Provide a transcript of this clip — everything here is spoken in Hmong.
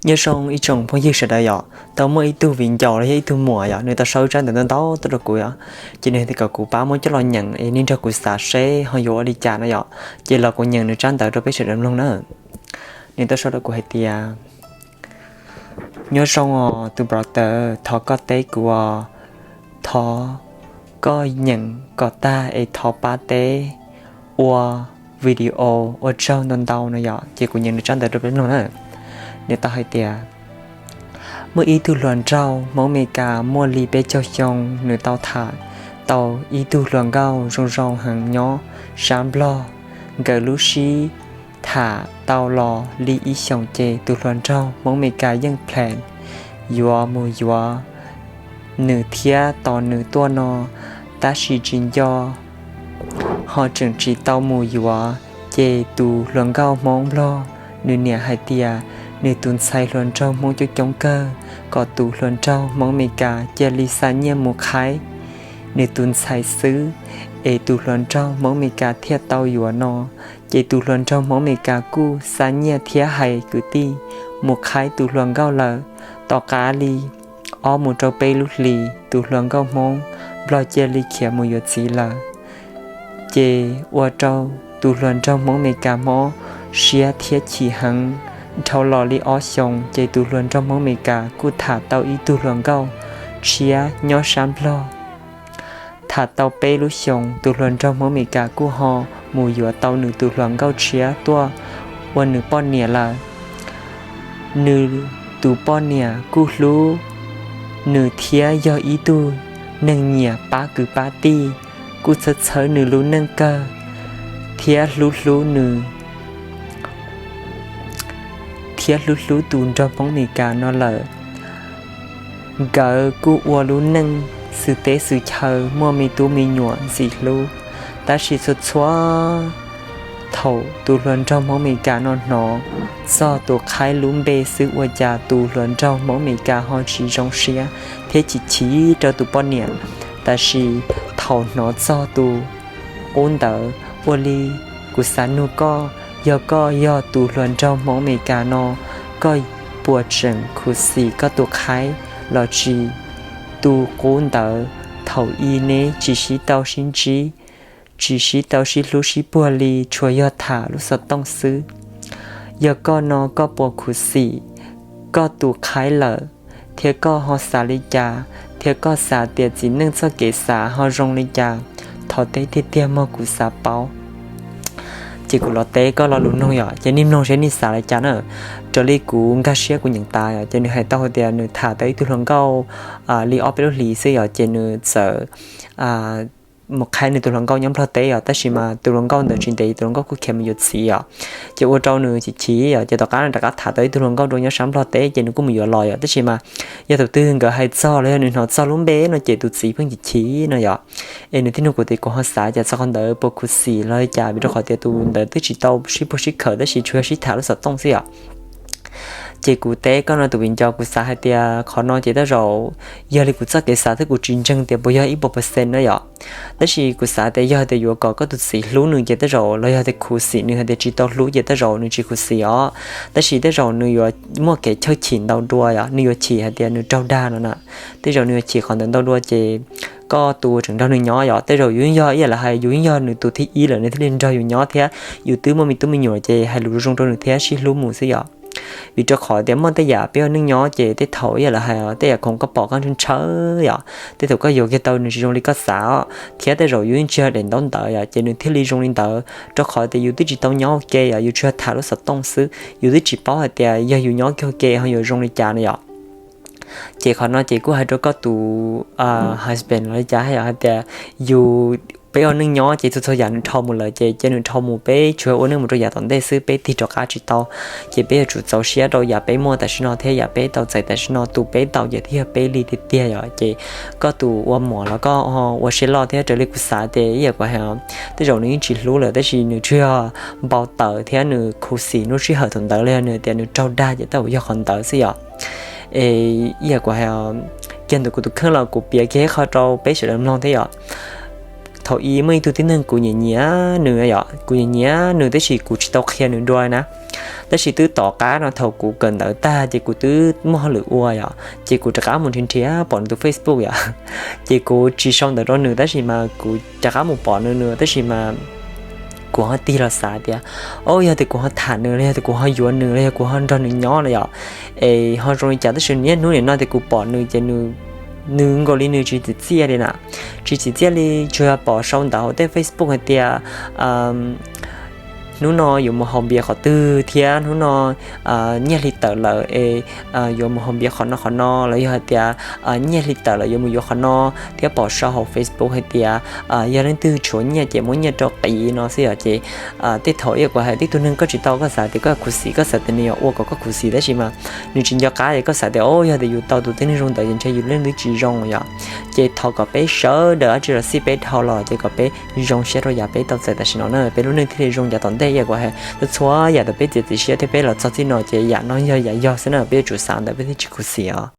Nyob zoo ib tsoom phooj ywg sawv daws yom, tau muaj ib tug viv ncaus los yog ib tug muam yom, nws tau sau tsab ntawv ntau ntau tuaj rau kuv yom, ces nws hais tias kom kuv pab muab coj los nyeem es nej nrog kuv xav seb ho yuav ua li cas no yom, ces los kuv nyeem nws tsab ntawv rau peb sawv daws mloog na. Nws tau sau rau kuv hais tias, nyob zoo os tus brother, thov koj teb kuv os, thov koj nyeem kom tag es thov pab teb ua video ua tsaug ntau ntau no yom, ces kuv nyeem nws tsab ntawv rau peb mloog na. Nws tau hais tias, muaj ib tug hluas nraug Hmoob Amelikas muaj li peb caug xyoo, nws tau tham tau ib tug hluas nkauj zoo zoo heev nyob sab Nplog. Nkawd lub sib tham tau los li ib xyoos ces tus hluas nraug Hmoob Amelikas yeej plan yuav mus yuav nws thiab tos nws tuaj no, tab sis tsis nco ho tseem tsis tau mus yuav. Ces tus hluas nkauj Hmoob Nplog nws niam hais tias nws tus ntxhais hluas nraug Hmoob coob coob kawg, kom tus hluas nraug Hmoob Amelikas cia li xa nyiaj mus qhaib nws tus ntxhais xwb, es tus hluas nraug Hmoob Amelikas thiaj tau yuav no. Ces tus hluas nraug Hmoob Amelikas kuj xa nyiaj thiab hais kwv tij mus qhaib tus hluas nkauj lawm. Tom qab li ob mus rau peb lub hlis, tus hluas nkauj Hmoob Nplog cia li khiav mus yuav txiv lawm. Ces ua rau tus hluas nraug Hmoob Amelikas mob siab thiab chim heev. Dhau los li ob xyoos ces tus hluas nraug Hmoob Amelikas kuj tham tau ib tug hluas nkauj tshiab nyob sab Nplog. Tham tau peb lub xyoos, tus hluas nraug Hmoob Amelikas kuj ho mus yuav tau nws tus hluas nkauj tshiab tuaj ua nws poj niam lawm. Nws tus poj niam kuj hlub nws thiab yog ib tug neeg nyiam pab kwv pab tij, kuj txhawb txhawb nws lub neej kawg thiab hlub hlub nws thiab hlub hlub tus nraug Hmoob Amelikas no lawm. Nkawd kuj ua lub neej xwm teb xwm chaw muaj me tub me nyuam ntxim hlub, tab sis txhua txhua thaum tus hluas nraug Hmoob Amelikas no hnov txog tus qhaib lub npe xwb ua cas tus hluas nraug Hmoob Amelikas ho tsis zoo siab thiab chim chim rau tus poj niam. Tab sis thaum hnov txog tus qub ntawd, ua li kuv xav nug koj, yog koj yog tus hluas nraug Hmoob Amelikas no, koj puas tseem khuv xim koj tus qhaib los tsis? Tus qub ntawd thaum ub neb tsis sib tau sib ntsib, tsis sib tau sib hlub sib puag li, tsuas yog tham lub xov tooj xwb. Yog koj no koj puas khuv xim koj tus qhaib lawm, thiab koj ho xav li cas, thiab koj xav tias txiv neej txoj kev xav ho zoo li cas? Thov teb tiag tiag mog, kuv xav paub. Ces kuv los teb koj lo lus mloog yom, ces nej mloog seb nej xav li cas na. Raws li kuv nkag siab kuv nyeem tas yom, ces nws hais tau hais tias nws tham tau ib tug hluas nkauj li ob peb lub hlis xwb yom, ces nws txawm mus qhaib nws tus hluas nkauj nyob Nplog teb yom, tab sis mas tus hluas nkauj ntawd tsis ntev tus hluas nkauj kuj khiav mus yuav txiv yom. Ces ua rau nws chim chim yom, ces tom qab nws rov qab tham tau ib tug hluas nkauj rau nyob sab Nplog teb, ces nws kuj mus yuav los yom, tab sis mas yog tus twg nkawd hais txog los yog nws hnov txog lub npe no ces tus txiv pheej chim chim no yom. Es nws thiaj nug kuv tias kuv ho xav cas txog qhov ntawd, puas khuv xim los li cas, vim rau qhov tias tus ntawd twb tsis tau sib puag sib khawm tab sis tsuas yog sib tham lub xov tooj xwb yom. Ces kuv teb koj no tus viv ncaus, kuv xav hais tias qhov no ces tej zaum yog li kuv txoj kev xav thiab kuv tsis ntseeg tias puas yog ib puas percent na yom. Tab sis kuv xav tias yog tias yuav kom koj tus txiv hlub nws ces tej zaum, los yog tias khuv xim nws hais tias tsis tau hlub ces tej zaum nws tsis khuv xim os. Tab sis tej zaum nws yuav muaj kev chawj chim ntau dua yom, nws yuav chim hais tias nws raug dag no na. Tej zaum nws yuav chim qhov ntawd ntau dua ces koj tus tseem nrog nws nyob yom, tej zaum yus yeej yog ib yam li hais yus yeej yog nws tus thib ib lawm nws thiaj li nrog yus nyob thiab yus twb muaj me tub me nyuam ces hais lus zoo zoo rau nws thiab sib hlub mus xwb yom. Vim rau qhov tias muaj tej yam peb ua neej nyob ces tej thaum ib yam li hais tej yam khoom koj pom koj ntshaw ntshaw yom, tej thaum koj yuav kiag tau nws tsis zoo li koj xav os, thiab tej zaum yus yeej tsis yog daim ntaub ntawv yom, ces nws thiaj li zoo li ntawd. Rau qhov tias yus twb tsis tau nyob ua ke yom, yus tsuas yog tham lub xov tooj xwb, yus twb tsis paub hais tias yog yus nyob kiag ua ke ho yuav zoo li cas no yom. Ces qhov no ces kuj hais rau koj tus husband los li cas yom, hais tias yus, peb ua neej nyob ces txhua txhua yam nws dhau mus lawm ces cia nws dhau mus, peb tsuas ua neej mus rau yav tom ntej xwb, peb tig rov qab tsis tau. Ces peb yuav tsum txaus siab rau yam peb muaj tam sim no thiab yam peb tau txais tam sim no, tus peb tau ces thiaj yog peb li tiag tiag yom. Ces koj tus ua muam los koj ua siab loj thiab, raws li kuv xav ces ib yam kuv hais, tej zaum nws yeej tsis hlub lawm tab sis nws tsuas yog npau taws thiab nws khuv xim lub sij hawm thaum ntawd los yog nws tias nws raug dag ces tej zaum yog qhov ntawd xwb yom. Es ib yam kuv hais, kiag ntawm kuv tus kheej los kuv piav kiag ib qho rau peb sawv daws mloog thiab yom. Thaum ub muaj ib tug tib neeg kuv nyiam nyiam nws yom, kuv nyiam nyiam nws tab sis kuv tsis tau qhia nws dua na. Tab sis twb tom qab no thaum kuv kawm ntawv tag ces kuv twb muaj hauj lwm ua yom, ces kuv rov qab mus nrhiav nrhiav pom nws tus Facebook yom. Ces kuv tsis sau ntawv rau nws tab sis mas kuv rov qab mus pom nws nws tab sis mas kuv ho tig los xav tias, o, yog tias kuv ho tham nws los yog tias kuv ho yuav nws los yog kuv ho nrog nws nyob no yom, es ho zoo li cas. Tab sis niaj hnub nim no tias kuv pom nws ces nws nkaus li nws tsis tsim txiaj li na, tsis tsim txiaj li, tsuas yog pom sau ntawv hauv tej Facebook hais tias hnub no yuav mus haus npias qhov twg thiab hnub no nyiaj hli tawm lawm es yuav mus haus npias qhov no qhov no los yog hais tias nyiaj hli tawm lawm yuav mus yuav qhov no, thiab pom sau hauv Facebook hais tias yog leej twg tshuav nyiaj ces muab nyiaj rau qiv no xwb yom. Ces tej thaum ib yam kuv hais, tib tug neeg koj tsis tau koj xav tias koj khuv xim, koj xav tias nws yuav ua kom koj khuv xim tab sis mas nws tsis nco qab ces koj xav tias, o, yog tias yus tau tus tib neeg zoo ntawd ces ntshe yus leej twg tsis zoo yom. Ces thov kom peb sawv daws dab tsi los xij peb dhau los ces kom peb zoo siab rau yam peb tau txais tam sim no na, peb lub neej thiaj li zoo yav tom ntej. Ib yam kuv hais, txhua yam uas peb txiav txim siab thiab peb los txog txij no ces yam no yog yam yog xwb na, peb yuav tsum xav ntawd peb thiaj tsis khuv xim os.